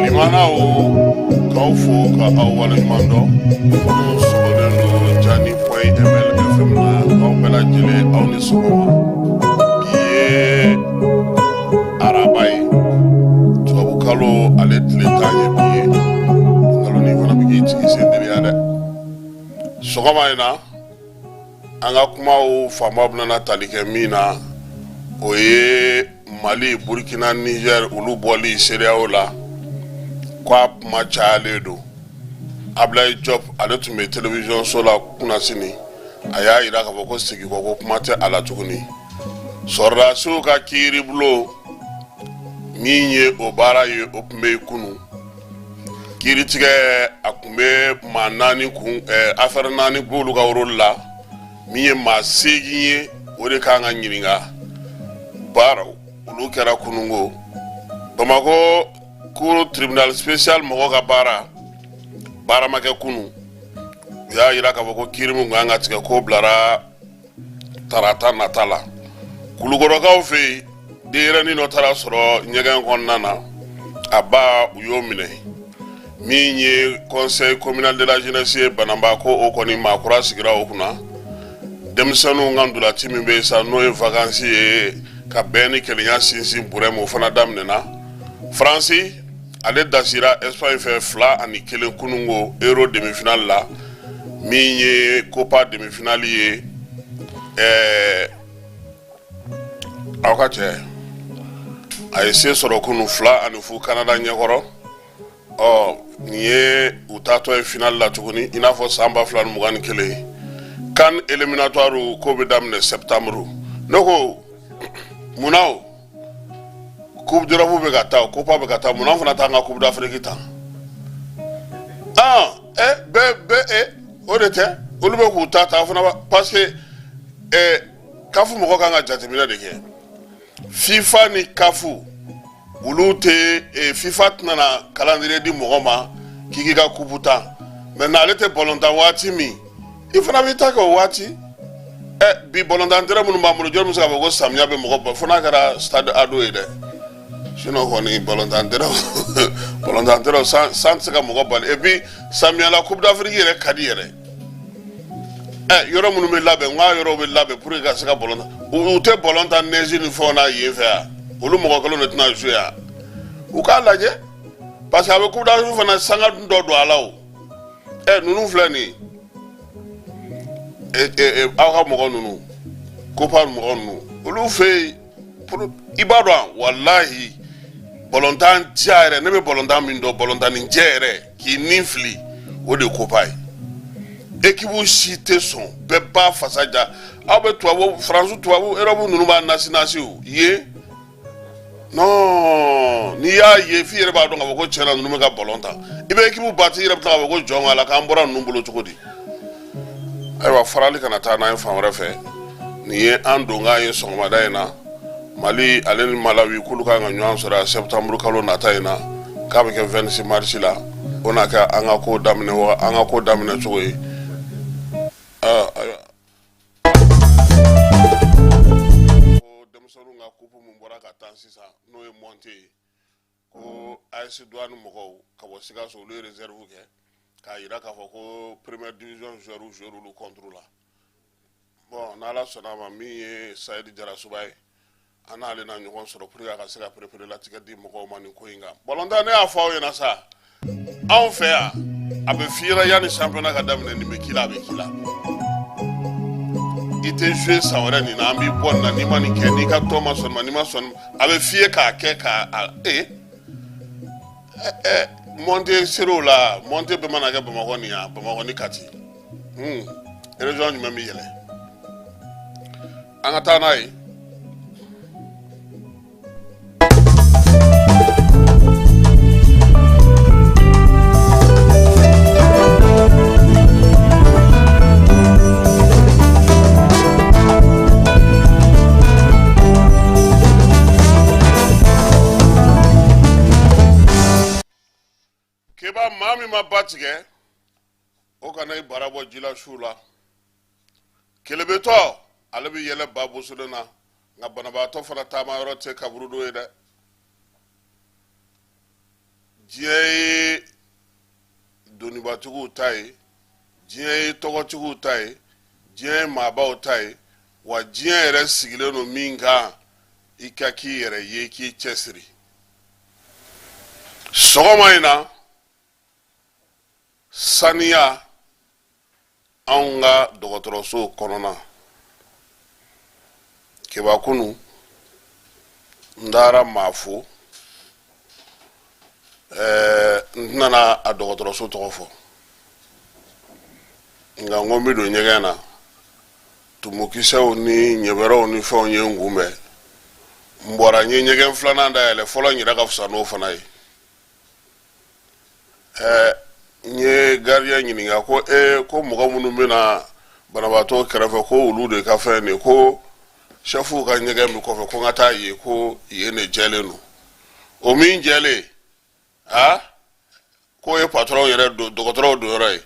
Limanaw k'aw fo ka aw waleɲuman dɔn minnu sɔgɔlen don Jani point ml FM na aw bɛɛ lajɛlen aw ni sɔgɔma bi ye araba ye tubabukalo ale tile 10 ye bi ye kalo nin fana bɛ k'i jigi sen teliya dɛ sɔgɔma in na an ka kumaw fanba bɛna tali kɛ min na o ye mali burkina niger olu bɔli CEDEAO la ko a kuma cayalen don Ablaye Diop ale tun bɛ télévision so la kunasini a y'a jira k'a fɔ ko segin kɔ ko kuma tɛ a la tuguni sɔrɔdasiw ka kiiribulon min ye o baara ye o tun bɛ yen kunun kiiritigɛ a tun bɛ maa naani kun affaire naani b'olu ka rôle la min ye maa seegin ye o de kan ka ɲininka baara olu kɛra kununko bamakɔ cour tribunal spécial mɔgɔ ka baara baara ma kɛ kunun u y'a jira k'a fɔ ko kiiri min kan ka tigɛ k'o bilara tarata nata la kulukɔrɔkaw fɛ yen denyɛrɛnin dɔ taara sɔrɔ ɲɛgɛn kɔnɔna na a ba u y'o minɛ min ye conseil communal de la jeunesse ye bananba ko o kɔni maa kura sigira o kunna denmisɛnninw ka ntolaci min bɛ yen sa n'o ye vacances ye ka bɛn ni kelenya sinsin burɛmu o fana daminɛna faransi ale dasira Espagne fɛ 2-1 kununko euro demi-finale la min ye copa demi-finale ye ɛɛ aw ka cɛ a ye se sɔrɔ kunu 2-0 Canada ɲɛkɔrɔ ɔ nin ye u taatɔ ye finale la tuguni i n'a fɔ san 2021 CAN éliminatoire ko bɛ daminɛ septembre ne ko munna o coupe d'Europe bɛ ka taa copa bɛ ka taa munna an fana t'an ka coupe d'Afrique ta ah ɛ bɛɛ bɛɛ ɛ o de tɛ olu bɛ k'u ta ta fana parce que ɛ CAF mɔgɔ kan ka jateminɛ de kɛ FIFA ni CAF olu tɛ FIFA tɛna na calendrier di mɔgɔ ma k'i k'i ka coupe ta maintenant ale tɛ balontan waati min i fana b'i ta kɛ o waati ɛ bi balontan terrain minnu b'an bolo jɔn bɛ se k'a fɔ ko samiya bɛ mɔgɔ bɔ fo n'a kɛra stade ado ye dɛ sinon kɔni balontan terrain balontan terrain san san tɛ se ka mɔgɔ bali et puis samiya la coupe d'Afrique yɛrɛ ka di yɛrɛ ɛ yɔrɔ minnu bɛ labɛn n k'a yɔrɔw bɛ labɛn pour que ka se ka balon tan u tɛ balon tan neige ni fɛnw na yen fɛ yan olu mɔgɔ kelenw de tɛna jouer yan u k'a lajɛ parce que a bɛ coupe d'Afrique fana sanga dɔ don a la o ɛ ninnu filɛ nin ye aw ka mɔgɔ ninnu copa mɔgɔ ninnu olu fɛ yen i b'a dɔn walahi balontan diya yɛrɛ ne bɛ balontan min dɔn balontan ni jɛ yɛrɛ k'i ni fili o de ye copa ye équipe si tɛ sɔn bɛɛ b'a fasa ja aw bɛ tubabu faransi tubabu Europe ninnu b'a nasi nasi o ye non n'i y'a ye f'i yɛrɛ b'a dɔn k'a fɔ ko tiɲɛ na ninnu bɛ ka balon tan i bɛ équipe battre i yɛrɛ bɛ tila k'a fɔ ko jɔn ala k'an bɔra ninnu bolo cogo di ayiwa farali kana taa n'an ye fan wɛrɛ fɛ nin ye an donkan ye sɔgɔmada in na mali ale ni malawi k'olu kan ka ɲɔgɔn sɔrɔ septembre kalo nata in na k'a bɛ kɛ 26 mars la o na kɛ an ka ko daminɛ an ka ko daminɛ cogo ye ayiwa ko denmisɛnninw ka coupe min bɔra ka taa sisan n'o ye montée ye ko AS Douane mɔgɔw ka bɔ Sikaso olu ye réserve kɛ k'a jira k'a fɔ ko première division joueur joueur olu contre la bon n'ala sɔnna a ma min ye Sayidi Jarasuba ye an n'ale na ɲɔgɔn sɔrɔ pour que a ka se ka pereperelatigɛ di mɔgɔw ma nin ko in kan balontan ne y'a fɔ aw ɲɛna sa anw fɛ yan A bɛ f'i ɲɛna yanni championnat ka daminɛ, nin bɛ k'i la, a bɛ k'i la, i tɛ jouer san wɛrɛ nin na, an b'i bɔ nin na n'i ma nin kɛ, n'i ka tɔn ma sɔn nin ma, n'i ma sɔn nin ma, a bɛ f'i ye k'a kɛ k'a a ee ɛ montée ser'o la. Montée bɛɛ mana kɛ Bamakɔ nin yan, Bamakɔ ni Kati, région jumɛn bɛ yɛlɛ? An ka taa n'a ye. Keba, maa min ma ba tigɛ, o kana i bara bɔ jila su la. Kelebetɔ, ale bɛ yɛlɛ ba bosolen na, nka banabaatɔ fana taama yɔrɔ tɛ kaburudo ye dɛ. Diɲɛ ye donibatigiw ta ye, diɲɛ ye tɔgɔtigiw ta ye, diɲɛ ye maabaw ta ye, wa diɲɛ yɛrɛ sigilen don min kan, i ka k'i yɛrɛ ye, k'i cɛsiri. Sɔgɔma in na, saniya anw ka dɔgɔtɔrɔso kɔnɔna. Keba, kunu n taara maa fo, n tɛna na a dɔgɔtɔrɔso tɔgɔ fɔ, nka n ko n bɛ don ɲɛgɛn na, tumukisɛw ni ɲɛbɛrɛw ni fɛnw ye n kunbɛn. N bɔra, n ye ɲɛgɛn filanan dayɛlɛ fɔlɔ, n yɛrɛ ka fisa n'o fana ye. N ye gardien ɲininka ko ee, ko mɔgɔ minnu bɛna banabaatɔ kɛrɛfɛ, ko olu de ka fɛn nin, ko sɛfuw ka ɲɛgɛn bɛ kɔfɛ, ko n ka taa yen, ko yen de jɛlen don. O min jɛlen, aa, k'o ye patɔrɔn yɛrɛ don, dɔgɔtɔrɔw don yɔrɔ ye.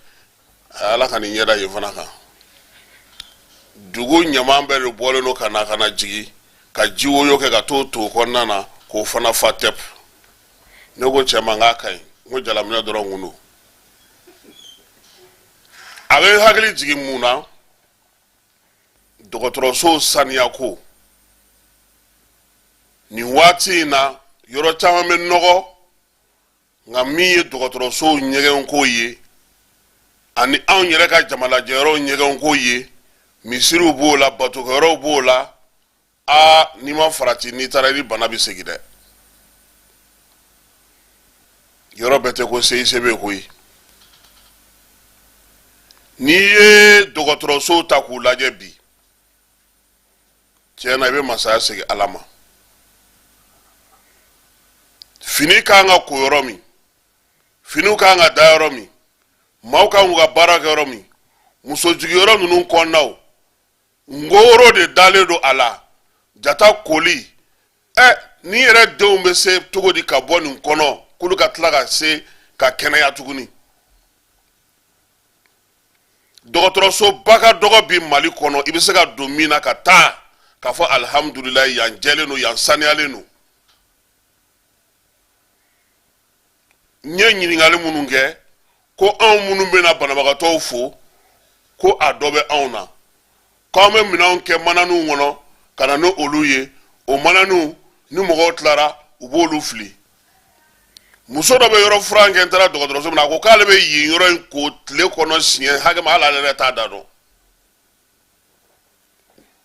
Ala ka nin ɲɛda yen fana kan. Dugu ɲaman bɛɛ de bɔlen don ka na, ka na jigin ka ji woyo kɛ ka t'o to kɔnɔna na k'o fana fa tɛp. Ne ko cɛ ma, n k'a ka ɲi, n ko jalaminɛ dɔrɔn kun don. A bɛ hakili jigin mun na? Dɔgɔtɔrɔsow saniya ko nin waati in na, yɔrɔ caman bɛ nɔgɔ, nka min ye dɔgɔtɔrɔsow ɲɛgɛnko ye ani anw yɛrɛ ka jamalajɛyɔrɔw ɲɛgɛnko ye, misiriw b'o la, batokɛyɔrɔw b'o la, aa, n'i ma farati, n'i taara, i ni bana bɛ segin dɛ. Yɔrɔ bɛɛ tɛ ko CICB koyi. N'i ye dɔgɔtɔrɔsow ta k'u lajɛ bi, tiɲɛ na, i bɛ masaya segin Ala ma. Fini kan ka ko yɔrɔ min, finiw kan ka da yɔrɔ min, maaw kan k'u ka baara kɛ yɔrɔ min, muso jigiyɔrɔ ninnu kɔnɔnaw, ngoro de dalen don a la, jata koli. Ni yɛrɛ denw bɛ se cogo di ka bɔ nin kɔnɔ k'olu ka tila ka se ka kɛnɛya tuguni? Dɔgɔtɔrɔsoba ka dɔgɔ bi Mali kɔnɔ, i bɛ se ka don min na ka taa k'a fɔ alihamudulilayi, yan jɛlen don, yan saniyalen don. N ye ɲininkali minnu kɛ, ko anw minnu bɛna banabagatɔw fo, ko a dɔ bɛ anw na, k'an bɛ minɛnw kɛ mananiw kɔnɔ ka na ni olu ye. O mananiw ni mɔgɔw tilara, u b'olu fili. Muso dɔ bɛ yɔrɔ furan kɛ. N taara dɔgɔtɔrɔso min na, a ko k'ale bɛ yen yɔrɔ in ko tile kɔnɔ siɲɛ hakɛ ma, hali ale yɛrɛ t'a da dɔn.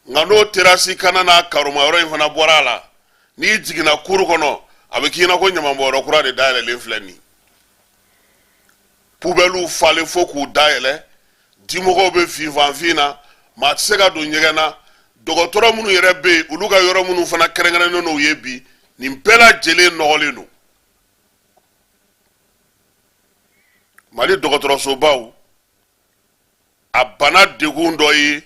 Nka n'o terasi kana n'a karoma yɔrɔ in fana bɔra a la, n'i jiginna kuru kɔnɔ, a bɛ k'i ɲɛna ko ɲamanbɔnyɔrɔ kura de dayɛlɛlen filɛ nin. Pubɛliw falen fo k'u dayɛlɛ, dimɔgɔw bɛ finfanfin na, maa tɛ se ka don ɲɛgɛn na. Dɔgɔtɔrɔ minnu yɛrɛ bɛ yen, olu ka yɔrɔ minnu fana kɛrɛnkɛrɛnnen don u ye bi, nin bɛɛ lajɛlen nɔgɔlen don. Mali dɔgɔtɔrɔsobaw a bana degun dɔ ye,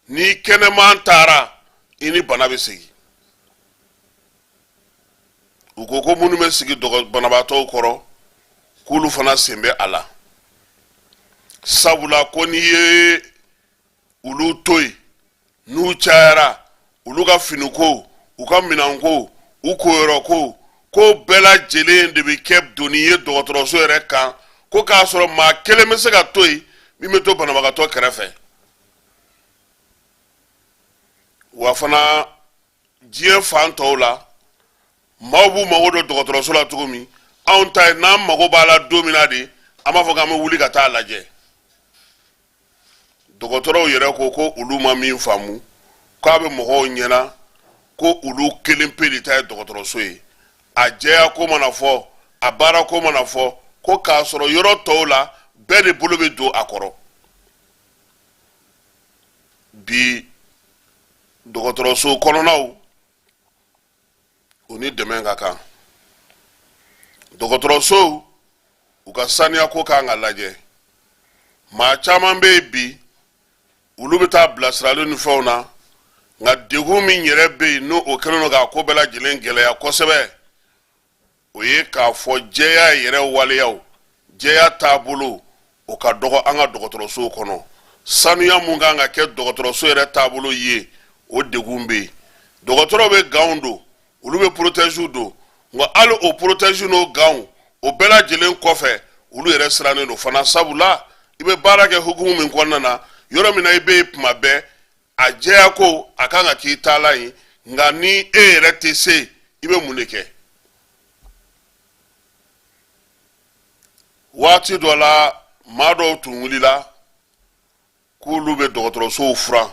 n'i kɛnɛman taara, i ni bana bɛ segin. U ko ko minnu bɛ sigi banabaatɔw kɔrɔ, k'olu fana sen bɛ a la, sabula ko n'i ye olu to yen, n'u cayara, olu ka finiko, u ka minɛnko, u koyɔrɔko, ko bɛɛ lajɛlen de bɛ kɛ doni ye dɔgɔtɔrɔso yɛrɛ kan, ko k'a sɔrɔ maa kelen bɛ se ka to yen min bɛ to banabagatɔ kɛrɛfɛ. Wa fana, diɲɛ fan tɔw la, maaw b'u mago don dɔgɔtɔrɔso la cogo min, anw ta ye n'an mago b'a la don min na de, An b'a fɔ k'an bɛ wuli ka taa lajɛ. Dɔgɔtɔrɔw yɛrɛ ko ko olu ma min faamu, k'a bɛ mɔgɔw ɲɛna ko olu kelen pe de ta ye dɔgɔtɔrɔso ye. A jɛya ko mana fɔ, a baara ko mana fɔ, ko k'a sɔrɔ yɔrɔ tɔw la, bɛɛ de bolo bɛ don a kɔrɔ. Bi dɔgɔtɔrɔso kɔnɔnaw, u ni dɛmɛ ka kan. Dɔgɔtɔrɔsow, u ka saniya ko kan ka lajɛ. Maa caman bɛ yen bi, olu bɛ taa bilasirali ni fɛnw na, nka degun min yɛrɛ bɛ yen, n'o o kɛlen don k'a ko bɛɛ lajɛlen gɛlɛya kosɛbɛ, o ye k'a fɔ jɛya yɛrɛ waleyaw, jɛya taabolo, o ka dɔgɔ an ka dɔgɔtɔrɔsow kɔnɔ. Sanuya mun kan ka kɛ dɔgɔtɔrɔso yɛrɛ taabolo ye, o degun bɛ yen. Dɔgɔtɔrɔw bɛ ganw don, olu bɛ protège don, nka hali o protège n'o ganw, o bɛɛ lajɛlen kɔfɛ, olu yɛrɛ sirannen don fana, sabula i bɛ baara kɛ hukumu min kɔnɔna na, yɔrɔ min na i bɛ yen tuma bɛɛ, a jɛya ko a kan ka k'i taalan ye. Nka ni e yɛrɛ tɛ se, i bɛ mun de kɛ? Waati dɔ la, maa dɔw tun wulila k'olu bɛ dɔgɔtɔrɔsow furan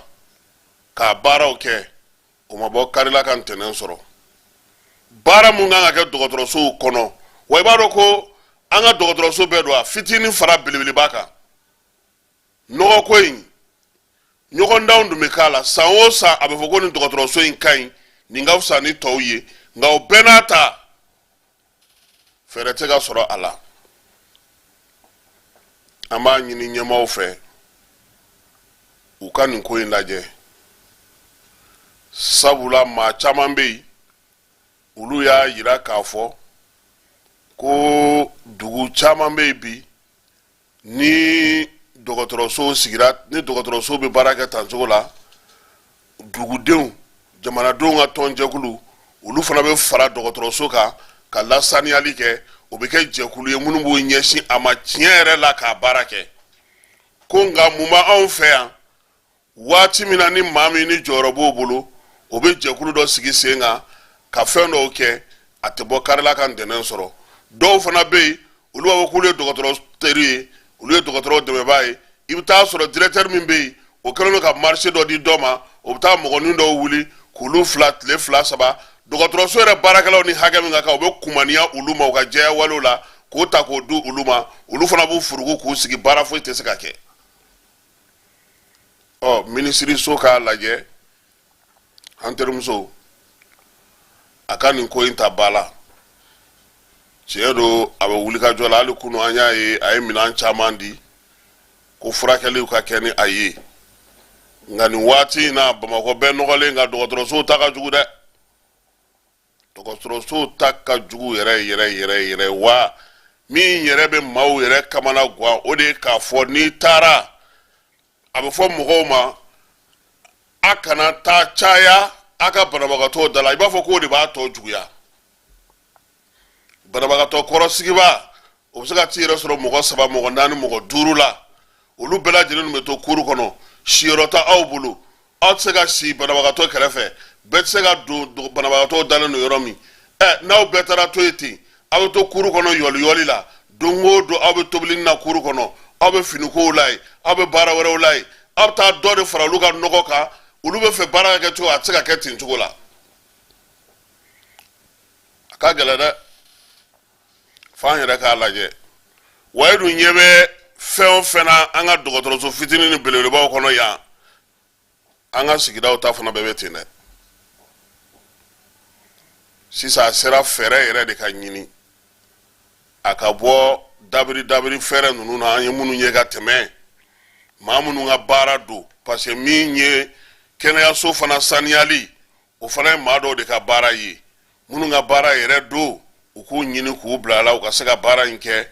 k'a baaraw kɛ. O ma bɔ karila ka ntɛnɛn sɔrɔ. Baara mun kan ka kɛ dɔgɔtɔrɔsow kɔnɔ, wa i b'a dɔn ko an ka dɔgɔtɔrɔso bɛɛ don, a fitinin fara belebeleba kan, nɔgɔko in, ɲɔgɔndanw tun bɛ k'a la san o san. A bɛ fɔ ko nin dɔgɔtɔrɔso in ka ɲi, nin ka fisa ni tɔw ye, nka o bɛɛ n'a ta, fɛɛrɛ tɛ ka sɔrɔ a la. An b'a ɲini ɲɛmaaw fɛ, u ka nin ko in lajɛ, sabula maa caman bɛ yen, olu y'a yira k'a fɔ ko dugu caman bɛ yen bi, ni dɔgɔtɔrɔso sigira, ni dɔgɔtɔrɔso bɛ baara kɛ tan cogo la, dugudenw, jamanadenw ka tɔnjɛkulu, olu fana bɛ fara dɔgɔtɔrɔso kan ka lasaniyali kɛ. O bɛ kɛ jɛkulu ye minnu b'u ɲɛsin a ma tiɲɛ yɛrɛ la k'a baara kɛ. Ko nka mun b'anw fɛ yan? Waati min na ni maa min ni jɔyɔrɔ b'o bolo, o bɛ jɛkulu dɔ sigi sen kan ka fɛn dɔw kɛ, a tɛ bɔ karila ka ntɛnɛn sɔrɔ. Dɔw fana bɛ yen, olu b'a fɔ k'olu ye dɔgɔtɔrɔ teri ye, olu ye dɔgɔtɔrɔw dɛmɛbaa ye. I bɛ taa sɔrɔ directeur min bɛ yen, o kɛlen don ka marché dɔ di dɔ ma, o bɛ taa mɔgɔnin dɔw wuli k'olu fila tile fila saba. Dɔgɔtɔrɔso yɛrɛ baarakɛlaw ni hakɛ min ka kan, u bɛ kumaniya olu ma u ka jɛya walew la, k'o ta k'o di olu ma. Olu fana b'u furugu k'u sigi, baara foyi tɛ se ka kɛ. Ɔ, minisiriso k'a lajɛ, an terimuso, a ka nin ko in ta ba la. Tiɲɛ don, a bɛ wulikajɔ la. Hali kunu, an y'a ye a ye minɛn caman di ko furakɛliw ka kɛ ni a ye. Nka nin waati in na, Bamakɔ bɛɛ nɔgɔlen, nka dɔgɔtɔrɔsow ta ka jugu dɛ. Dɔgɔtɔrɔsow ta ka jugu yɛrɛ yɛrɛ yɛrɛ yɛrɛ. Wa min yɛrɛ bɛ maaw yɛrɛ kamana gan, o de ye k'a fɔ n'i taara, a bɛ fɔ mɔgɔw ma a kana taa caya a ka banabagatɔw da la. I b'a fɔ k'o de b'a tɔ juguya. Banabagatɔ kɔrɔsigiba, o bɛ se ka t'i yɛrɛ sɔrɔ mɔgɔ saba, mɔgɔ naani, mɔgɔ duuru la. Olu bɛɛ lajɛlen bɛ to kuru kɔnɔ, siyɔrɔ tɛ aw bolo, aw tɛ se ka si banabagatɔ kɛrɛfɛ, bɛɛ tɛ se ka don banabagatɔw dalen don yɔrɔ min. Ɛ, n'aw bɛɛ taara to yen ten, aw bɛ to kuru kɔnɔ yɔliyɔli la don o don. Aw bɛ tobili na kuru kɔnɔ, aw bɛ finikow la yen, aw bɛ baara wɛrɛw la yen. Aw bɛ taa dɔ de fara olu ka nɔgɔ kan. Olu bɛ fɛ baara ka kɛ cogo, a tɛ se ka kɛ ten cogo la. A ka gɛlɛn dɛ, f'an yɛrɛ k'a lajɛ. Wa e dun ɲɛ bɛ fɛn o fɛn na an ka dɔgɔtɔrɔso fitinin ni belebelebaw kɔnɔ yan, an ka sigidaw ta fana bɛɛ bɛ ten dɛ. Sisan a sera fɛɛrɛ yɛrɛ de ka ɲini, a ka bɔ dabiri dabiri fɛɛrɛ ninnu na, an ye minnu ye ka tɛmɛ, maa minnu ka baara don, parce que min ye kɛnɛyaso fana saniyali, o fana ye maa dɔw de ka baara ye. Minnu ka baara yɛrɛ don, u k'u ɲini k'u bila a la, u ka se ka baara in kɛ.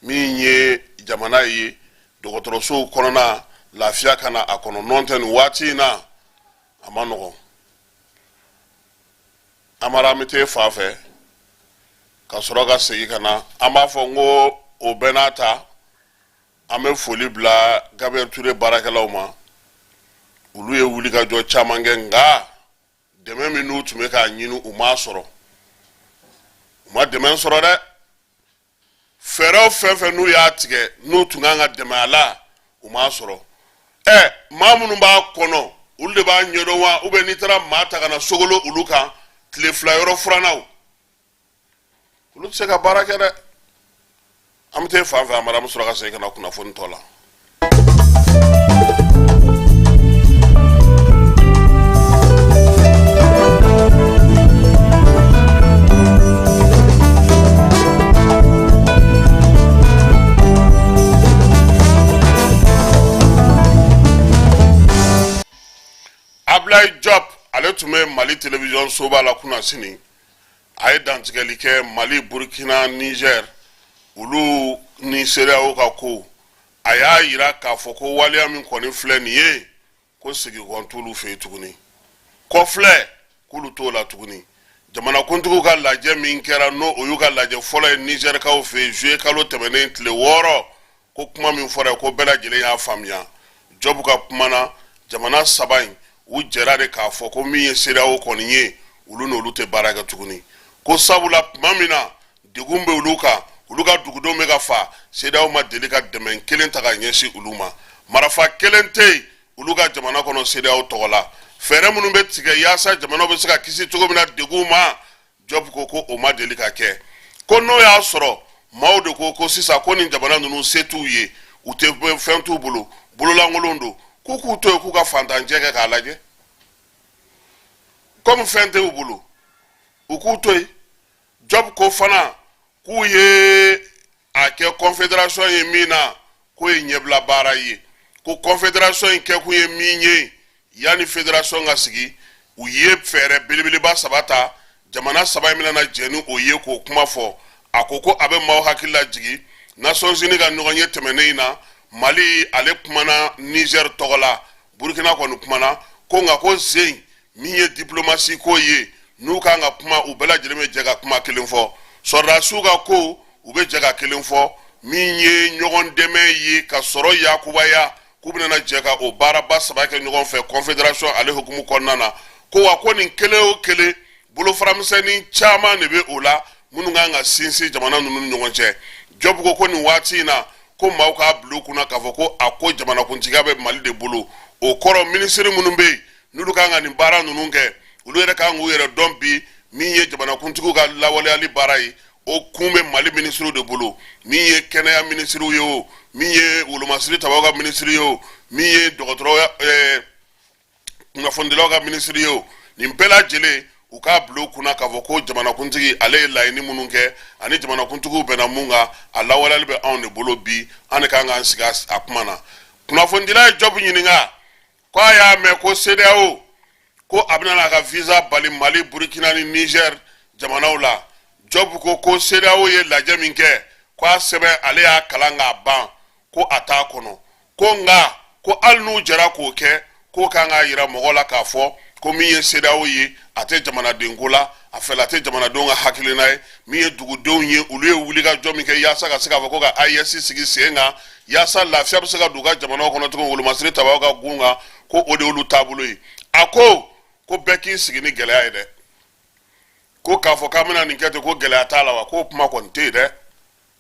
Min ye jamana ye, dɔgɔtɔrɔsow kɔnɔna lafiya ka na a kɔnɔ. Nɔn tɛ, nin waati in na, a ma nɔgɔn. Amara, an bɛ t'e fan fɛ ka sɔrɔ ka segin ka na. An b'a fɔ n ko o bɛɛ n'a ta, an bɛ foli bila Gabriel Touré baarakɛlaw ma. Olu ye wulikajɔ caman kɛ, nka dɛmɛ min n'u tun bɛ k'a ɲini, u m'a sɔrɔ, u ma dɛmɛ sɔrɔ dɛ. Fɛɛrɛw Fɛɛrɛw fɛn fɛn n'u y'a tigɛ, n'u tun kan ka dɛmɛ a la, u m'a sɔrɔ. Ɛ, maa minnu b'a kɔnɔ, olu de b'a ɲɛdɔn wa? Ou bien n'i taara maa ta ka na sogolo olu kan tile 2 yɔrɔ furannaw, olu tɛ se ka baara kɛ dɛ. An bɛ taa fan fɛ, Amara, an bɛ sɔrɔ ka segin ka na kunnafoni tɔ la. Ablaye Diop, ale tun bɛ Mali télévision soba la kunasini. A ye dantigɛli kɛ Mali, Burkina, Niger, olu ni CEDEAO ka ko. A y'a yira k'a fɔ ko waleya min kɔni filɛ nin ye, ko segin t'olu fɛ yen tuguni, kɔfilɛ k'olu t'o la tuguni. Jamanakuntigiw ka lajɛ min kɛra, n'o o y'u ka lajɛ fɔlɔ ye Nizɛrikaw fɛ yen juillet kalo tɛmɛnen tile 6, ko kuma min fɔra, ko bɛɛ lajɛlen y'a faamuya. Jɔpu ka kuma na, jamana saba in u jɛra de k'a fɔ ko min ye CEDEAO kɔni ye, olu n'olu tɛ baara kɛ tuguni, ko sabula tuma min na degun bɛ olu kan, olu ka dugudenw bɛ ka fa, CEDEAO ma deli ka dɛmɛ kelen ta ka ɲɛsin olu ma. Marafa kelen tɛ yen olu ka jamana kɔnɔ CEDEAO tɔgɔ la. Fɛɛrɛ minnu bɛ tigɛ yaasa jamanaw bɛ se ka kisi cogo min na degun ma, Jɔpu ko ko o ma deli ka kɛ. Ko n'o y'a sɔrɔ maaw de ko ko sisan ko nin jamana ninnu se t'u ye, u tɛ fɛn t'u bolo, bololankolon don, k'u k'u to yen, k'u ka fantanjɛ kɛ k'a lajɛ. Komi fɛn tɛ u bolo, u k'u to yen. Jɔpu ko fana k'u ye a kɛ confédération ye min na, k'o ye ɲɛbila baara ye, ko confédération in kɛkun ye min ye, yanni fédération ka sigi, u ye fɛɛrɛ belebeleba saba ta. Jamana saba in bɛna na jɛ ni o ye k'o kuma fɔ. A ko ko a bɛ maaw hakili lajigin Nations Unies ka ɲɔgɔnye tɛmɛnen in na, Mali ale kumana Niger tɔgɔ la, Burkina kɔni kumana, ko nka ko zen min ye diplomasi ko ye, n'u kan ka kuma, u bɛɛ lajɛlen bɛ jɛ ka kuma kelen fɔ. Sɔrɔdasiw ka ko, u bɛ jɛ ka kelen fɔ. Min ye ɲɔgɔn dɛmɛ ye ka sɔrɔ yakubaya, k'u bɛna jɛ ka o baaraba saba kɛ ɲɔgɔn fɛ confédération ale hukumu kɔnɔna na. Ko wa ko nin kelen o kelen, bolofaramisɛnnin caman de bɛ o la minnu kan ka sinsin jamana ninnu ni ɲɔgɔn cɛ. Jɔpu ko ko nin waati in na, ko maaw k'a bila u kunna k'a fɔ ko a ko jamanakuntigiya bɛ Mali de bolo. O kɔrɔ, minisiri minnu bɛ yen n'olu kan ka nin baara ninnu kɛ, olu yɛrɛ kan k'u yɛrɛ dɔn bi. Min ye jamanakuntigiw ka lawaleyali baara ye, o kun bɛ Mali minisiriw de bolo. Min ye kɛnɛya minisiriw ye o, min ye wolomasiri tabaw ka minisiri ye o, min ye dɔgɔtɔrɔ kunnafonidilaw ka minisiri ye o, nin bɛɛ lajɛlen, u k'a bila u kunna k'a fɔ ko jamanakuntigi ale ye laɲini minnu kɛ ani jamanakuntigiw bɛnna mun kan, a lawaleyali bɛ anw de bolo bi, an de kan k'an sigi a kuma na. Kunnafonidila ye Jɔpu ɲininka ko a y'a mɛn ko CEDEAO ko a bɛna a ka visa bali Mali, Burkina ni Niger jamanaw la. Jɔpu ko ko CEDEAO ye lajɛ min kɛ, ko a sɛbɛn ale y'a kalan k'a ban, ko a t'a kɔnɔ, ko nka ko hali n'u jɛra k'o kɛ, k'o kan k'a yira mɔgɔ la k'a fɔ ko min ye CEDEAO ye, a tɛ jamanadenko la, a fɛla tɛ jamanadenw ka hakilina ye. Min ye dugudenw ye, olu ye wulikajɔ min kɛ yaasa ka se k'a fɔ ko ka AES sigi sen kan yaasa lafiya bɛ se ka don u ka jamanaw kɔnɔ cogo min, wolomasiri tabaw ka gun kan, ko o de y'olu taabolo ye. A ko ko bɛɛ k'i sigi ni gɛlɛya ye dɛ, ko k'a fɔ k'an bɛna nin kɛ ten ko gɛlɛya t'a la wa, k'o kuma kɔni tɛ yen dɛ,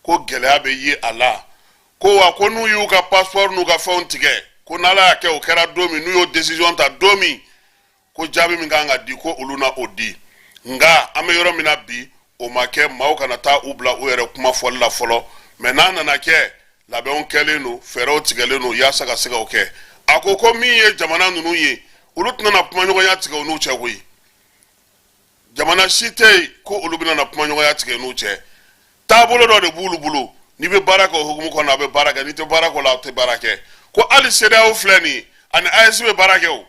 ko gɛlɛya bɛ ye a la. Ko wa ko n'u y'u ka passeport n'u ka fɛnw tigɛ, ko n'Ala y'a kɛ o kɛra don min, n'u y'o décision ta don min, ko jaabi min kan ka di, ko olu na o di. Nka an bɛ yɔrɔ min na bi, o ma kɛ. Maaw kana taa u bila u yɛrɛ kuma fɔli la fɔlɔ, mais n'a nana kɛ, labɛnw kɛlen don, fɛɛrɛw tigɛlen don yaasa ka se k'o kɛ. A ko ko min ye jamana ninnu ye, olu tɛna na kumaɲɔgɔnya tigɛ u n'u cɛ koyi. Jamana si tɛ yen ko olu bɛna na kumaɲɔgɔnya tigɛ n'u cɛ. Taabolo dɔ de b'olu bolo, n'i bɛ baara kɛ o hukumu kɔnɔ, a bɛ baara kɛ, n'i tɛ baara kɛ o la, a tɛ baara kɛ. Ko hali CEDEAO filɛ nin ye, ani AES bɛ baara kɛ, o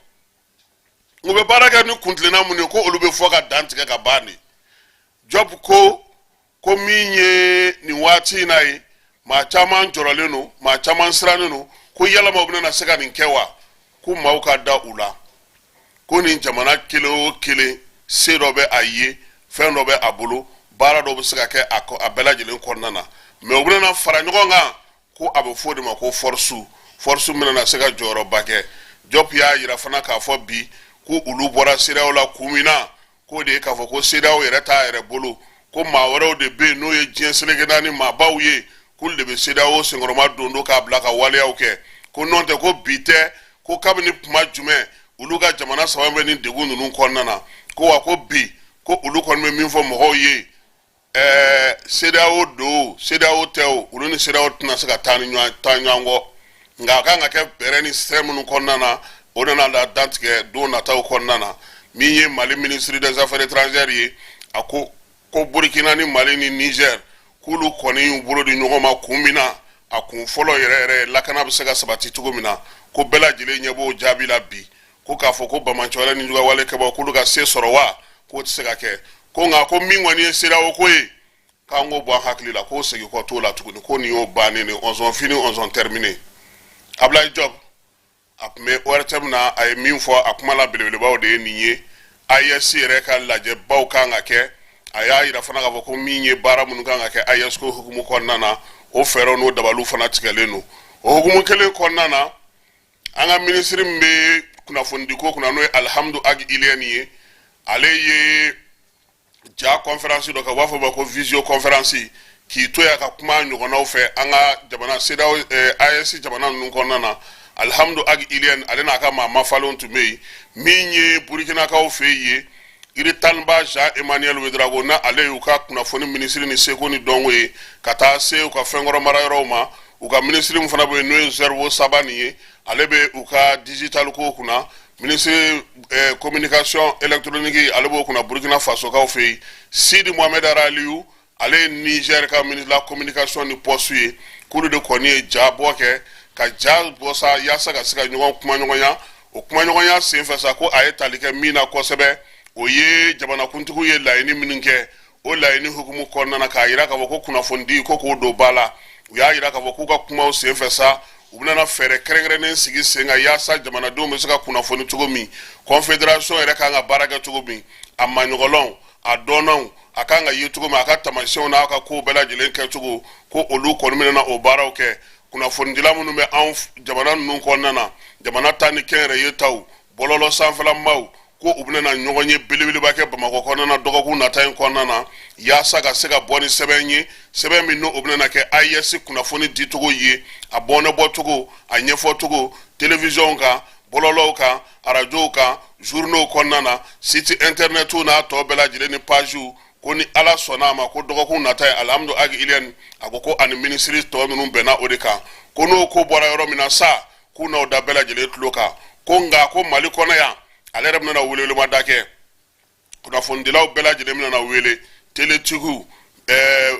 u bɛ baara kɛ ni kuntilenna mun ye, ko olu bɛ fɔ ka dan tigɛ ka ban de. Jɔpu ko ko min ye nin waati in na ye, maa caman jɔrɔlen don, maa caman sirannen don, ko yalama u bɛna se ka nin kɛ wa? Ko maaw ka da u la, ko nin jamana kelen o kelen se dɔ bɛ a ye, fɛn dɔ bɛ a bolo, baara dɔ bɛ se ka kɛ a bɛɛ lajɛlen kɔnɔna na, mais u bɛna fara ɲɔgɔn kan, ko a bɛ fɔ o de ma ko force. Force bɛna se ka jɔyɔrɔba kɛ. Jɔpu y'a yira fana k'a fɔ bi ko olu bɔra CEDEAO la kun min na, k'o de ye k'a fɔ ko CEDEAO yɛrɛ t'a yɛrɛ bolo, ko maa wɛrɛw de bɛ yen n'o ye diɲɛ seleke naani maabaw ye, K'olu de bɛ CEDEAO senkɔrɔma don don k'a bila ka waleyaw kɛ. Ko nɔn tɛ, ko bi tɛ, ko kabini kuma jumɛn olu ka jamana saba bɛ nin degun ninnu kɔnɔna na. Ko wa ko bi ko olu kɔni bɛ min fɔ mɔgɔw ye, CEDEAO don, CEDEAO tɛ o, olu ni CEDEAO tɛna se ka taa ni ɲɔgɔn taa ɲɔgɔn kɔ. Nka a kan ka kɛ bɛrɛ ni sɛ minnu kɔnɔna na, o nana la dantigɛ don nataw kɔnɔna na. Min ye Mali ministre des Affaires étrangères ye, a ko ko Burkina ni Mali ni Niger, k'olu kɔni y'u bolo di ɲɔgɔn ma kun min na, a kun fɔlɔ yɛrɛ yɛrɛ, lakana bɛ se ka sabati cogo min na, ko bɛɛ lajɛlen ɲɛ b'o jaabi la bi. Ko k'a fɔ ko banbaanciwale ni juguwale kɛbaw k'olu ka se sɔrɔ wa, k'o tɛ se ka kɛ. Ko nka ko min kɔni ye CEDEAO ko ye, k'an k'o bɔ an hakili la, k'o segin kɔ t'o la tuguni, ko nin y'o bannen de, ɔnzɔn fini, ɔnzɔn terminé. Ablaye Diop, a tun bɛ ORTM na, a ye min fɔ a kuma la belebelebaw de ye nin ye. AES yɛrɛ ka lajɛbaw kan ka kɛ. A y'a yira fana k'a fɔ ko min ye baara minnu kan ka kɛ AES ko hukumu kɔnɔna na, o fɛɛrɛw n'o dabaliw fana tigɛlen don. O hukumu kelen kɔnɔna na, an ka minisiri min bɛ kunnafonidiko kunna, n'o ye Alihamudu Agi Iliyɛni ye, ale ye ja conférence dɔ kɛ, u b'a fɔ o ma ko visio conférence, k'i to yan ka kuma ɲɔgɔnnaw fɛ an ka jamana CEDEAO, AES jamana ninnu kɔnɔna na. Alihamudu Agi Iliyɛni, ale n'a ka maa mafalenw tun bɛ yen. Min ye Burukinakaw fɛ yen ye, Iritanba Jean Emmanuel Ouédraogo, na ale y'u ka kunnafoni minisiri ni seko ni dɔnko ye, ka taa se u ka fɛnkɔrɔ marayɔrɔw ma. U ka minisiri min fana bɛ yen, n'o ye Zerbo Sabani ye, ale bɛ u ka digital ko kunna, ministre communication électronique, ale b'o kunna Burkina Fasokaw fɛ yen. Sidi Mohamed Araliyu, ale ye Niger ka ministre la communication ni poste ye. K'olu de kɔni ye ja bɔ kɛ, ka ja bɔ sa yaasa ka se ka ɲɔgɔn kumaɲɔgɔnya. O kumaɲɔgɔnya senfɛ sa, ko a ye tali kɛ min na kosɛbɛ, o ye jamanakuntigiw ye laɲini minnu kɛ, o laɲini hukumu kɔnɔna na, k'a yira k'a fɔ ko kunnafonidi ko k'o don ba la. U y'a yira k'a fɔ k'u ka kumaw senfɛ sa, u bɛna fɛɛrɛ kɛrɛnkɛrɛnnen sigi sen kan yaasa jamanadenw bɛ se ka kunnafoni cogo min, confédération yɛrɛ kan ka baara kɛ cogo min, a maɲɔgɔlɔnw, a dɔnnaw, a kan ka ye cogo min, a ka taamasiyɛnw n'a ka kow bɛɛ lajɛlen kɛcogo, ko olu kɔni bɛna o baaraw kɛ. Kunnafonidila minnu bɛ anw jamana ninnu kɔnɔna na, jamana ta ni kɛnyɛrɛye taw, bɔlɔlɔ sanfɛlamaw, ko u bɛna ɲɔgɔn ye belebeleba kɛ Bamakɔ kɔnɔna na dɔgɔkun nata in kɔnɔna na, yaasa ka se ka bɔ ni sɛbɛn ye, sɛbɛn min n'o bɛna kɛ AES kunnafoni dicogo ye, a bɔnɛbɔcogo, a ɲɛfɔcogo télévision kan, bɔlɔlɔw kan, arajow kan, journaux kɔnɔna na, site internetw n'a tɔ bɛɛ lajɛlen ni pagew. Ko ni Ala sɔnna a ma, ko dɔgɔkun nata ye, Alihamudu Agi Iliyɛni a ko ko ani minisiri tɔ ninnu bɛnna o de kan. Ko n'o ko bɔra yɔrɔ min na sa, k'u n'aw da bɛɛ lajɛlen tulo kan. Ko nka ko Mali kɔnɔ yan, ale yɛrɛ bɛna welewelemada kɛ, kunnafonidilaw bɛɛ lajɛlen bɛna wele, teletigiw,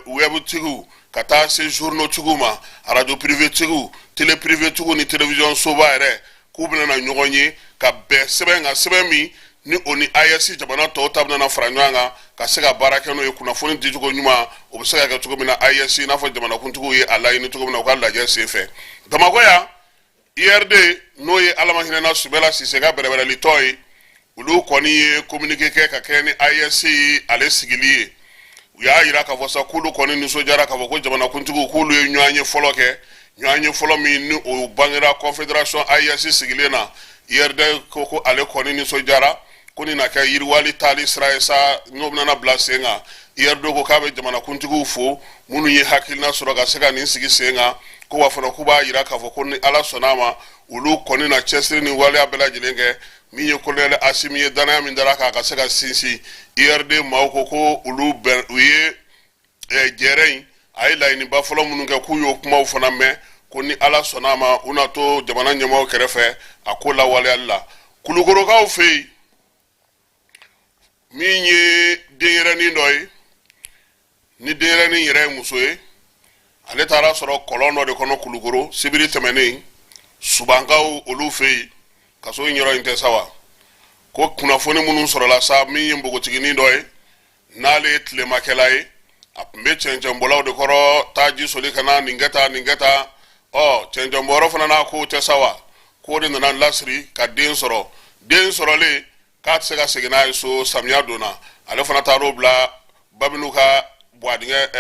wɛbutigiw, ka taa se journaux-tigiw ma, arajo privé-tigiw, télé privé-tigiw ni télévision soba yɛrɛ, k'u bɛna ɲɔgɔn ye ka bɛn sɛbɛn kan, sɛbɛn min ni o ni AES jamana tɔw ta bɛna fara ɲɔgɔn kan ka se ka baara kɛ n'o ye. Kunnafoni dicogo ɲuman, o bɛ se ka kɛ cogo min na AES, i n'a fɔ jamanakuntigiw ye a laɲini cogo min na u ka lajɛ senfɛ Bamakɔ yan. IRD, n'o ye Ala ma hinɛna Sumala Sise ka bɛrɛbɛrɛlitɔ ye, olu kɔni ye communiqué kɛ ka kɛ ni AES ale sigili ye. U y'a yira k'a fɔ sa k'olu kɔni nisɔndiyara k'a fɔ ko jamanakuntigiw k'olu ye ɲɔgɔn ye fɔlɔ kɛ, ɲɔgɔn ye fɔlɔ min ni o bangera confédération AES sigilen na. IRD ko ko ale kɔni nisɔndiyara, ko nin na kɛ yiriwali taali sira ye sa n'o bɛna bila sen kan. IRD ko k'a bɛ jamanakuntigiw fo minnu ye hakilina sɔrɔ ka se ka nin sigi sen kan. Ko wa fana k'u b'a yira k'a fɔ ko ni Ala sɔnna a ma, olu kɔni na cɛsiri ni waleya bɛɛ lajɛlen kɛ. Min ye colonel Asimi ye, danaya min dara k'a ka se ka sinsin, IRD maaw ko ko olu bɛn u ye jɛrɛ in a ye laɲiniba fɔlɔ minnu kɛ, k'u y'o kumaw fana mɛn. Ko ni Ala sɔnna a ma, u na to jamana ɲɛmaaw kɛrɛfɛ a ko lawaleyali la. Kulukorokaw fɛ yen, min ye denyɛrɛnin dɔ ye, ni denyɛrɛnin yɛrɛ ye muso ye, ale taara sɔrɔ kɔlɔn dɔ de kɔnɔ Kulukoro sibiri tɛmɛnen, Subankaw olu fɛ yen, kaso in yɔrɔ in tɛ sa wa. Ko kunnafoni minnu sɔrɔla sa, min ye npogotiginin dɔ ye, n'ale ye tilemakɛla ye, a tun bɛ cɛncɛnbɔlaw de kɔrɔ, taa ji soli ka na, nin kɛ tan, nin kɛ tan. Ɔ cɛncɛnbɔyɔrɔ fana n'a kow tɛ sa wa. K'o de nana lasiri ka den sɔrɔ. Den sɔrɔlen, k'a tɛ se ka segin n'a ye so, samiya donna, ale fana taar'o bila babinu ka buwadingɛ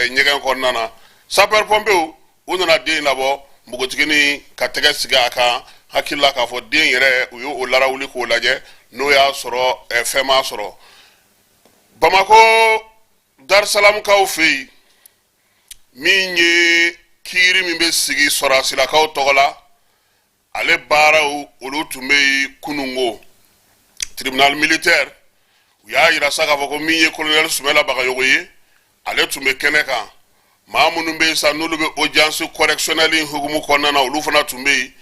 ɲɛgɛn kɔnɔna na. Sapeur pompiers u nana den labɔ, npogotiginin ka tɛgɛ sigi a kan, hakili la k'a fɔ den yɛrɛ, u y'o larawuli k'o lajɛ n'o y'a sɔrɔ fɛn m'a sɔrɔ. Bamakɔ Darisalamukaw fɛ yen, min ye kiiri min bɛ sigi sɔrɔdasilakaw tɔgɔ la, ale baaraw olu tun bɛ yen kununko. Tribunal militaire, u y'a yira sa k'a fɔ ko min ye colonel Sumɛla Bagayogo ye, ale tun bɛ kɛnɛ kan. Maa minnu bɛ yen sa, n'olu bɛ audience correctionnelle in hukumu kɔnɔna na, olu fana tun bɛ yen.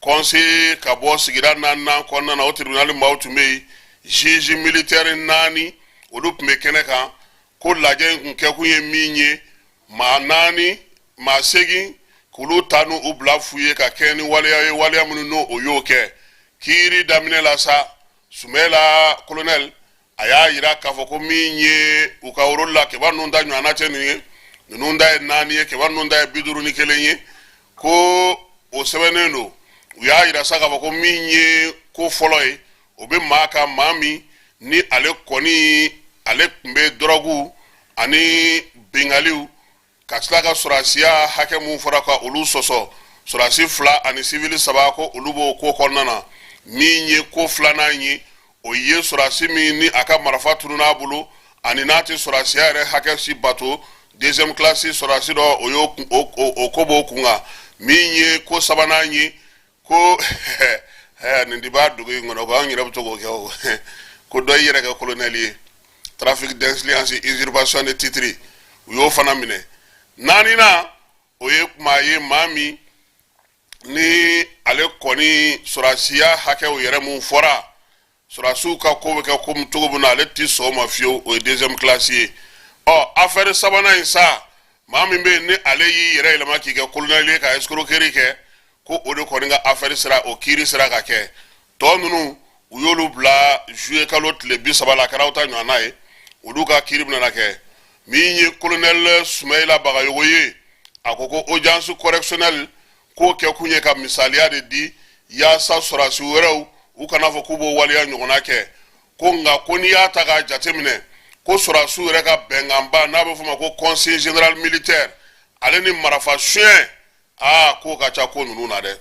Conseiller ka bɔ sigida naaninan kɔnɔna na, o tribunal maaw tun bɛ yen. Juge militaire naani, olu tun bɛ kɛnɛ kan. Ko lajɛ in kun kɛkun ye min ye, maa naani, maa segin k'olu ta n'u bila fu ye ka kɛ ni waleya ye, waleya minnu n'o o y'o kɛ. Kiiri daminɛ la sa, Sumɛla colonel a y'a yira k'a fɔ ko min ye u ka rôle la, kɛba ninnu ta ɲɔgɔnna tɛ nin ye, ninnu ta ye naani ye, kɛba ninnu ta ye 51 ye, ko o sɛbɛnnen don. U y'a yira sa k'a fɔ ko min ye ko fɔlɔ ye, o bɛ maa kan, maa min ni ale kɔni ale tun bɛ dɔrɔgu ani bingaliw ka tila ka sɔrɔdasiya hakɛ mun fɔra ka olu sɔsɔ, sɔrɔdasi fila ani sivili saba, ko olu b'o ko kɔnɔna na. Min ye ko filanan ye, o ye sɔrɔdasi min ni a ka marifa tunun'a bolo ani n'a tɛ sɔrɔdasiya yɛrɛ hakɛ si bato, deuxième classe sɔrɔdasi dɔ, o y'o o ko b'o kun kan. Min ye ko sabanan ye, ko nin de b'a dugu in kɔnɔ, ko an yɛrɛ bɛ to k'o kɛ o, ko dɔ y'i yɛrɛ kɛ colonel ye, trafic d'influence, usurpation de titre, u y'o fana minɛ. Naaninan, o ye maa ye, maa min ni ale kɔni sɔrɔdasiya hakɛw yɛrɛ mun fɔra, sɔrɔdasiw ka ko bɛ kɛ komi cogo min na, ale ti sɔn o ma fiyewu, o ye deuxième classe ye. Ɔ, affaire sabanan in sa, maa min bɛ yen ni ale y'i yɛrɛ yɛlɛma k'i kɛ colonel ye ka escroquerie kɛ, ko o de kɔni ka affaire sera, o kiiri sera ka kɛ. Tɔ ninnu, u y'olu bila juillet kalo tile 30 la, a kɛra aw ta ɲɔgɔnna ye, olu ka kiiri bɛna kɛ. Min ye colonel Sumayila Bagayogo ye, a ko ko audience correctionnelle k'o kɛ kun ye ka misaliya de di yaasa sɔrɔdasi wɛrɛw u kana fɔ k'u b'o waleya ɲɔgɔnna kɛ. Ko nka ko n'i y'a ta k'a jateminɛ, ko sɔrɔdasiw yɛrɛ ka bɛnkanba n'a bɛ f'o ma ko conseil général militaire, ale ni marafa suɲɛ, aa, k'o ka ca ko ninnu na dɛ.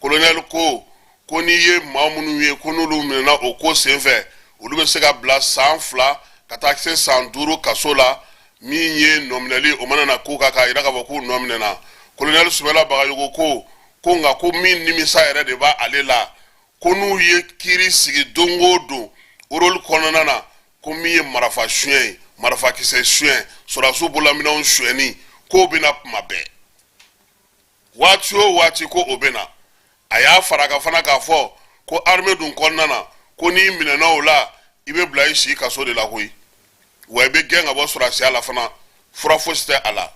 Kolonɛli ko ko n'i ye maa minnu ye ko n'olu minɛna o ko senfɛ, olu bɛ se ka bila san 2 ka taa se san 5 kaso la. Min ye nɔminɛli, o mana na ko kan k'a yira k'a fɔ k'u nɔ minɛna. Kolonɛli Sumɛla Bagayogo ko ko nka ko min nimisa yɛrɛ de b'a ale la, ko n'u ye kiiri sigi don o don rôle kɔnɔna na, ko min ye marafa suɲɛ ye, marafakisɛ suɲɛ, sɔrɔdasiw bolominɛnw suɲɛni, k'o bɛna kuma bɛɛ, waati o waati ko o bɛ na. A y'a fara kan fana k'a fɔ ko armée dun kɔnɔna na, ko n'i minɛna o la, i bɛ bila i si kaso de la koyi, wa i bɛ gɛn ka bɔ sɔrɔdasiya la fana, fura fosi tɛ a la.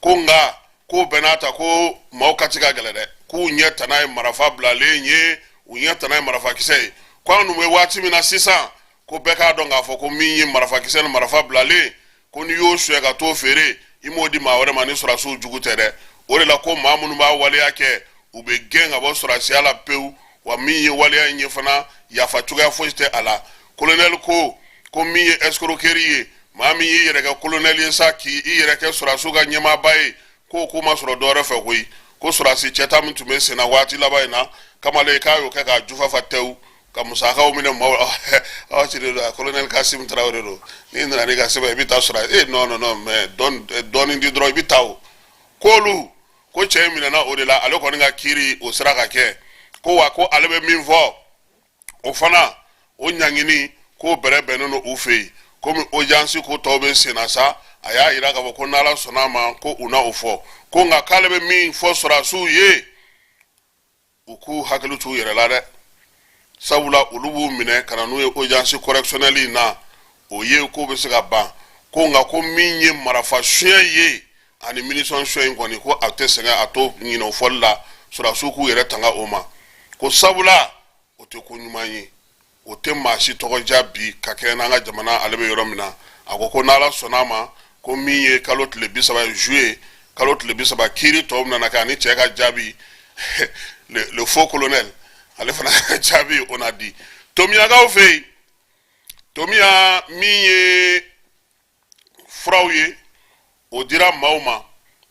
Ko nka k'o bɛɛ n'a ta, ko maaw ka ci ka gɛlɛn dɛ, k'u ɲɛ tana ye marafa bilalen ye, u ɲɛ tana ye marafakisɛ ye. Ko an dun bɛ waati min na sisan, ko bɛɛ k'a dɔn k'a fɔ ko min ye marafakisɛ ni marafa bilalen, ko n'i y'o suɲɛ ka t'o feere, i m'o di maa wɛrɛ ma ni sɔrɔdasiw jugu tɛ dɛ. O de la ko maa minnu b'a waleya kɛ, u bɛ gɛn ka bɔ sɔrɔdasiya la pewu, wa min ye waleya in ye fana, yafa cogoya fosi tɛ a la. Kolonɛli ko ko min ye escroquerie ye, maa min y'i yɛrɛ kɛ kolonɛli ye sa, k'i yɛrɛ kɛ sɔrɔdasiw ka ɲɛmaaba ye, k'o ko ma sɔrɔ dɔwɛrɛ fɛ koyi, ko sɔrɔdasi cɛta min tun bɛ senna waati laban in na, kamalen k'a y'o kɛ k'a jufa fa tɛwu ka musakaw minɛ maaw aw ci de don. Colonel Kasim Traoré don, n'i nana n'i ka sɛbɛn, i bɛ taa sɔrɔ e non non non, mais dɔɔnin di dɔrɔn, i bɛ taa. O k'olu ko cɛ in minɛna o de la, ale kɔni ka kiiri o sera ka kɛ. Ko wa ko ale bɛ min fɔ, o fana o ɲangini k'o bɛrɛ bɛnnen don u fɛ yen. Komi audience ko tɔw bɛ sen na sa, a y'a yira k'a fɔ ko n'Ala sɔnna a ma, ko u na o fɔ. Ko nka k'ale bɛ min fɔ sɔrɔdasiw ye, u k'u hakili t'u yɛrɛ la dɛ, sabula olu b'u minɛ ka na n'u ye audience correctionnelle in na, o ye k'o bɛ se ka ban. Ko nka ko min ye marafa suɲɛ ye ani munition suɲɛ in kɔni, ko a tɛ sɛgɛn a t'o ɲinɛ o fɔli la, sɔrɔdasiw k'u yɛrɛ tanga o ma, ko sabula o tɛ ko ɲuman ye, o tɛ maa si tɔgɔ diya bi ka kɛ n'an ka jamana ale bɛ yɔrɔ min na. A ko ko n'Ala sɔnna a ma, ko min ye kalo tile 30 ye, juillet kalo tile 30, kiiri tɔw nana kɛ ani cɛ ka jaabi, le faux colonel, ale fana ka jaabi o na di. Tomiyakaw fɛ yen, Tomiya, min ye furaw ye, o dira maaw ma,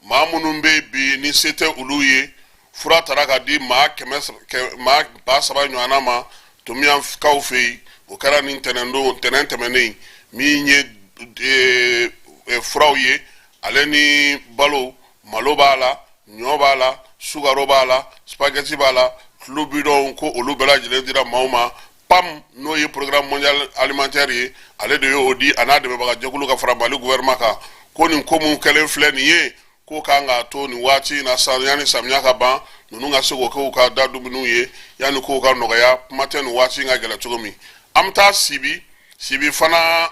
maa minnu bɛ bi ni se tɛ olu ye. Fura tara ka di maa kɛmɛ maa 3000 ɲɔgɔnna ma Tomiyakaw fɛ yen. O kɛra nin ntɛnɛndon, ntɛnɛn tɛmɛnen. Min ye furaw ye, ale ni balo, malo b'a la. ɲɔ b'a la, sukaro b'a la, spaghetti b'a la, tulu bidɔnw, ko olu bɛɛ lajɛlen dira maaw ma. PAM, n'o ye Programme mondial alimentaire ye, ale de y'o di, a n'a dɛmɛbaga jɛkulu ka fara Mali gouvernement kan. Ko nin ko mun kɛlen filɛ nin ye, ko kan k'a to nin waati in na sa, yanni samiya ka ban, ninnu ka se k'o kɛ u ka da dumuniw ye, yanni kow ka nɔgɔya. Kuma tɛ nin waati in ka gɛlɛn cogo min. An bɛ taa Sibi. Sibi fana,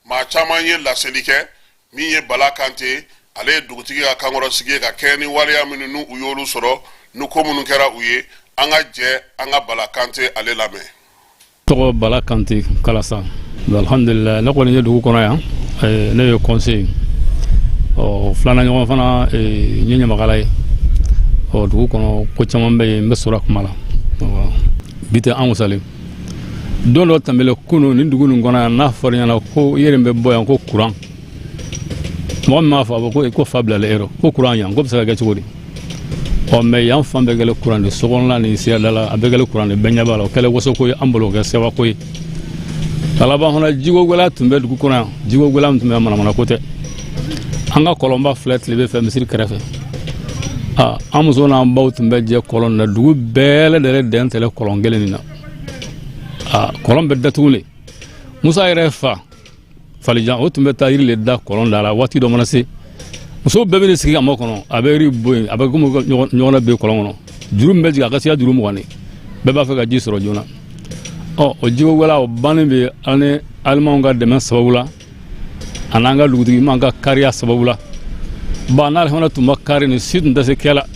maa caman ye laseli kɛ. Min ye Bala Kante, ale ye dugutigi ka kankɔrɔsigi ye, ka kɛɲɛ ni waleya minnu n'u u y'olu sɔrɔ, ni ko minnu kɛra u ye. An ka jɛ an ka Bala Kante ale lamɛn. Tɔgɔ Bala Kante, Kalasa. Alhamdulillah, ne kɔni ye dugu kɔnɔ yan, ne ye conseiller. Ɔ filanan ɲɔgɔn fana, n ye ɲamakala ye. Ɔ dugu kɔnɔ, ko caman bɛ yen, n bɛ sɔrɔ kuma la. Bi tɛ an wasalen don dɔ tɛmɛlen kunu nin dugu nin kɔnɔ yan, n'a fɔra ɲɛna ko yelen bɛ bɔ yan, ko kuran, mɔgɔ min b'a fɔ, a bɔ ko fa bilala e rɔ, ko kuran yan ko bɛ se ka kɛ cogo di? Ɔ mais yan fan bɛɛ kɛlen kuran de, sokɔnɔla ni sirada la, a bɛɛ kɛlen kuran de, bɛɛ ɲɛ b'a la. O kɛlen wasoko ye an bolo, o kɛ sewako ye. A laban fana, jiko gɛlɛya tun bɛ dugu kɔnɔ yan. Jiko gɛlɛya min tun bɛ, manamana ko tɛ. An ka kɔlɔnba filɛ tilebe fɛ, misiri kɛrɛfɛ. Aa, an muso n'an baw tun bɛ jɛ kɔlɔn na, dugu bɛɛ lajɛlen dɛn tɛlɛ kɔlɔn kelen nin na. Aa, kɔlɔn bɛ datugu le. Musa yɛrɛ fa falijan, o tun bɛ taa yiri le da kɔlɔn da la. Waati dɔ mana se, musow bɛɛ bɛ sigi ka makɔnɔ, a bɛ yiri bɔ yen, a bɛ komi ɲɔgɔn bɛ kɔlɔn kɔnɔ, juru min bɛ jigin, a ka siya juru 20 de, bɛɛ b'a fɛ ka ji sɔrɔ joona. Ɔ o jiko gɛlɛya, o bannen bɛ an ni alimanw ka dɛmɛ sababu la, a n'an ka dugutigi man ka kariya sababu la. Ba n'ale fana tun ma kari, nin si tun tɛ se kɛ la.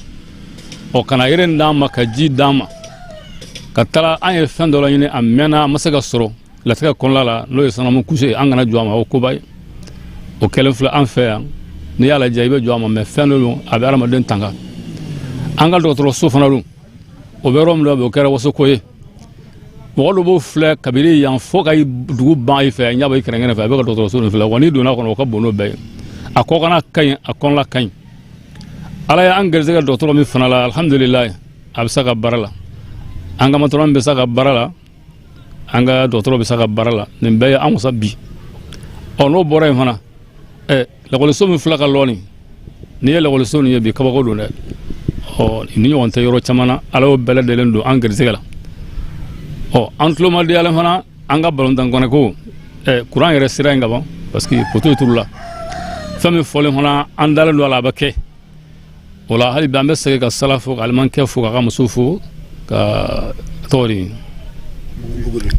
Ɔ ka na yiri d'an ma, ka ji d'an ma, ka taga an ye fɛn dɔ laɲini, a mɛnna, a ma se ka sɔrɔ latigɛ kɔnɔna la, n'o ye sanamu kuse ye, an kana jɔ a ma, o koba ye. O kɛlen filɛ an fɛ yan, n'i y'a lajɛ, i bɛ jɔ a ma, mais fɛn dɔ don, a bɛ adamaden tanga. An ka dɔgɔtɔrɔso fana don, o bɛ yɔrɔ min na, o kɛra wasoko ye. Mɔgɔ dɔ b'o filɛ kabini yan fo ka dugu ban i fɛ, ɲɛ bɛ i kɛrɛnkɛrɛn fɛ, a bɛ ka dɔgɔtɔrɔso nin filɛ wa. N'i donna kɔnɔ, o ka bon n'o bɛɛ ye. A kɔkanna ka ɲi, a kɔnɔla ka ɲi. Ala ye an garisɛgɛ dɔgɔtɔrɔ min fana la, alhamdulilayi, a bɛ se ka baara la. An ka matɔrɔn bɛ se ka baara la, an ka dɔgɔtɔrɔ bɛ se ka baara la. Nin bɛɛ ye an wasa bi. Ɔ n'o bɔra yen fana, ɛ lakɔliso min filɛ ka lɔ nin, n'i ye lakɔliso nin ye bi, kabako don dɛ. Ɔ ni ɲɔgɔn tɛ yɔrɔ caman na. Ala y'o bɛɛ lajɛlen don an garisɛgɛ la. Ɔ an tulo ma diyalen fana, an ka balontan kɔnɔ ko ɛ kuran yɛrɛ sira in ka ban, parce que poto turula. Fɛn min fɔlen fana, an dalen don a la, a bɛ kɛ o la. Hali bi an bɛ segin ka sala fo, ka alimankɛ fo, k'a ka muso fo, ka tɔgɔ di,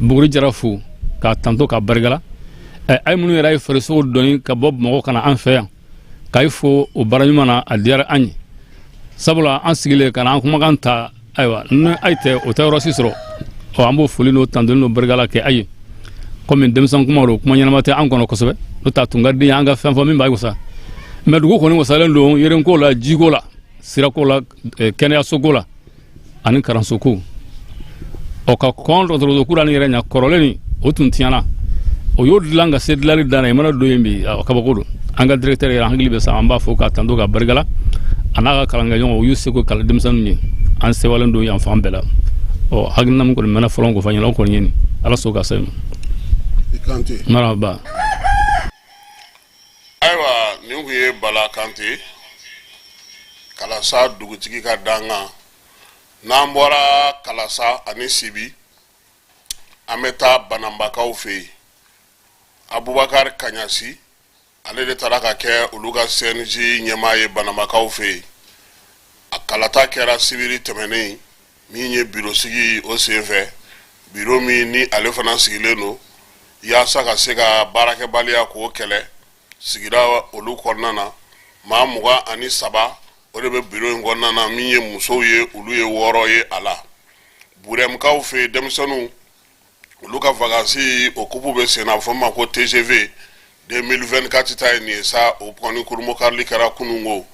Buguri Jara fo, k'a tanto, k'a barika. Ɛ a ye minnu yɛrɛ ye farisogo dɔɔni ka bɔ Bamakɔ ka na an fɛ yan k'a fo o baara ɲuman na, a diyara an ye, sabula an sigilen ka na an kumakan ta. Ayiwa, ni ayi tɛ, o tɛ yɔrɔ si sɔrɔ. Ɔ an b'o foli n'o tantoli n'o barikala kɛ a ye. Komi denmisɛn kuma don, kuma ɲɛnama tɛ an kɔnɔ kosɛbɛ, n'o tɛ a tun ka di an ka fɛn fɔ min b'a wasa. Mais dugu kɔni wasalen don yerenko la, jiko la, sirako la, kɛnɛyasoko la ani karansoko. Ɔ ka kɔn dɔgɔtɔrɔso kura ni yɛrɛ ɲa kɔrɔlen nin, o tun tiɲɛna, o y'o dilan ka se dilanli dan na. I mana don yen bi, kabako don. An ka directeur yɛrɛ hakili bɛ sa, an b'a fɔ k'a tanto, k'a barikala, a n'a ka kalankɛɲɔgɔn, u y'u seko kalan denmisɛnninw ye. An sewalen don yan fan bɛɛ la. Ɔ hakilina min kɔni mɛnna fɔlɔ k'o fɔ ɲɛna, o kɔni ye nin. Ala sɔn ka se ma. Marhaba. Ayiwa, nin tun ye Bala Kante, Kalasa dugutigi ka dankan. N'an bɔra Kalasa ani Sibi, an bɛ taa Bananbakaw fɛ yen. Abubakar Kaɲasi, ale de taara ka kɛ olu ka CNJ ɲɛmaa ye Bananbakaw fɛ yen. A kalata kɛra sibiri tɛmɛnen min ye biro sigi o senfɛ, biro min ni ale fana sigilen don yaasa ka se ka baarakɛbaliya k'o kɛlɛ sigida olu kɔnɔna na. Maa 23, o de bɛ biro in kɔnɔna na. Min ye musow ye, olu ye 6 ye a la. Burɛmukaw fɛ yen, denmisɛnninw olu ka vacances, o kupu bɛ sen na, a bɛ fɔ min ma ko TGV 2024 ta ye nin ye sa. O kɔni kurunbonkarili kɛra kununko.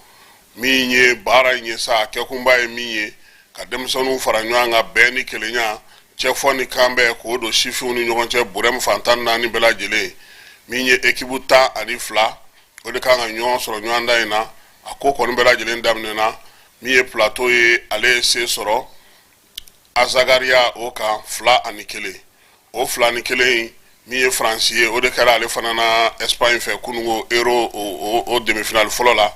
Min ye baara in ye sa, a kɛkunba ye min ye, ka denmisɛnninw fara ɲɔgɔn kan, bɛn ni kelenya, cɛfɔ ni kanbɛn, k'o don sifinw ni ɲɔgɔn cɛ Burɛmu fan 14 bɛɛ lajɛlen. Min ye ekipu 12, o de kan ka ɲɔgɔn sɔrɔ ɲɔgɔndan in na. A ko kɔni bɛɛ lajɛlen daminɛna. Min ye Plateau ye, ale ye se sɔrɔ Azagariya o kan 2-1. O 2-1 in, min ye Faransi ye, o de kɛra ale fana na Espagne fɛ kununko Euro o demi-finale fɔlɔ la.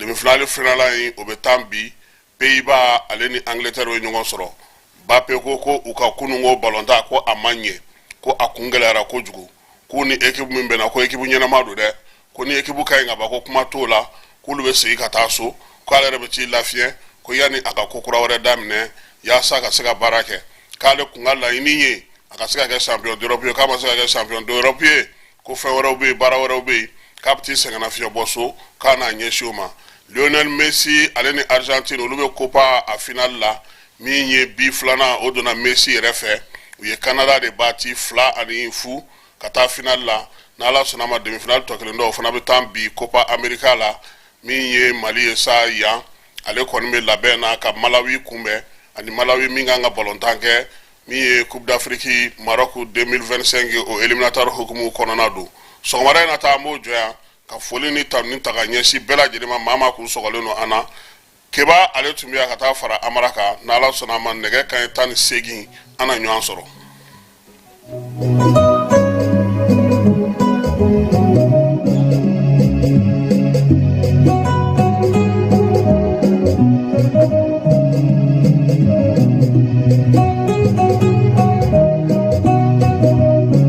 Demi-finale filanan in, o bɛ tan bi. Pays-Bas ale ni Angleterre ye ɲɔgɔn sɔrɔ. Mbappe ko u ka kununko balontan ko a ma ɲɛ, ko a kun gɛlɛyara kojugu, k'u ni équipe min bɛnna, ko équipe ɲɛnama don dɛ, ko ni équipe ka ɲi ka ban, ko kuma t'o la, k'olu bɛ segin ka taa so, k'ale yɛrɛ bɛ t'i lafiɲɛ, ko yanni a ka ko kura wɛrɛ daminɛ yaasa ka se ka baara kɛ, k'ale kun ka laɲini ye a ka se ka kɛ champion d'Europe ye, k'a ma se ka kɛ champion d'Europe ye, ko fɛn wɛrɛw bɛ yen, baara wɛrɛw bɛ yen, k'a bɛ t'i sɛgɛnnafiɲɛ bɔ so, k'a n'a ɲɛsin o ma. Lionel Messi ale ni Argentine, olu bɛ Copa a finale la. Min ye bi filanan, o donna Messi yɛrɛ fɛ. U ye Canada de battre 2-0 ka taa finale la. N'Ala sɔnna ma, demi finale tɔ kelen dɔ, o fana bɛ taa bi Copa America la. Min ye Mali ye sa yan, ale kɔni bɛ labɛn na ka Malawi kunbɛn, ani Malawi min kan ka balontan kɛ min ye Coupe d'Afrique Maroc 2025, o éliminatoire hukumu kɔnɔna don. Sɔgɔmada in na ta, an b'o jɔ yan ka foli ni tanuni ta ka ɲɛsin bɛɛ lajɛlen ma. Maa maa kun sɔgɔlen don an na, Keba ale tun bɛ yan ka taa fara Amara kan. N'Ala sɔnna a ma, nɛgɛ kanɲɛ 18, an na ɲɔgɔn sɔrɔ.